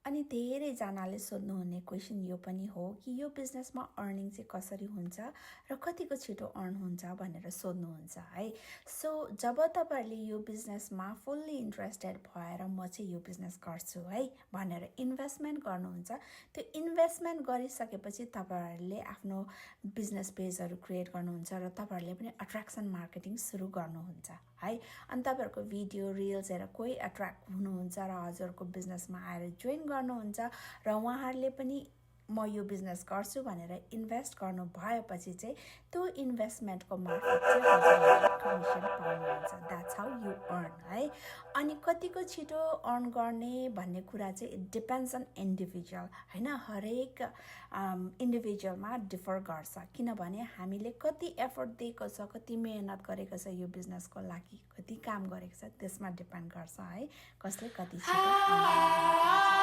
अनि धेरैजनाले सोध्नुहुने क्वेसन यो पनि हो कि यो बिजनेसमा अर्निङ चाहिँ कसरी हुन्छ र कतिको छिटो अर्न हुन्छ भनेर सोध्नुहुन्छ है। सो जब तपाईँहरूले यो बिजनेसमा फुल्ली इन्ट्रेस्टेड भएर म चाहिँ यो बिजनेस गर्छु है भनेर इन्भेस्टमेन्ट गर्नुहुन्छ, त्यो इन्भेस्टमेन्ट गरिसकेपछि तपाईँहरूले आफ्नो बिजनेस पेजहरू क्रिएट गर्नुहुन्छ र तपाईँहरूले पनि अट्र्याक्सन मार्केटिङ सुरु गर्नुहुन्छ है। अनि तपाईँहरूको भिडियो रिल्स हेरेर कोही एट्र्याक्ट हुनुहुन्छ र हजुरको बिजनेसमा आएर जोइन गर्नुहुन्छ र उहाँहरूले पनि म यो बिजनेस गर्छु भनेर इन्भेस्ट गर्नु भएपछि चाहिँ त्यो इन्भेस्टमेन्टको मार्फत चाहिँ हजुरहरूले कमिसन पाउनुहुन्छ। द्याट्स हाउ यु अर्न है। अनि कतिको छिटो अर्न गर्ने भन्ने कुरा चाहिँ इट डिपेन्ड्स अन इन्डिभिजुअल होइन, हरेक इन्डिभिजुअलमा डिफर गर्छ, किनभने हामीले कति एफर्ट दिएको छ, कति मेहनत गरेको छ यो बिजनेसको लागि, कति काम गरेको छ त्यसमा डिपेन्ड गर्छ है कसले कति छिटो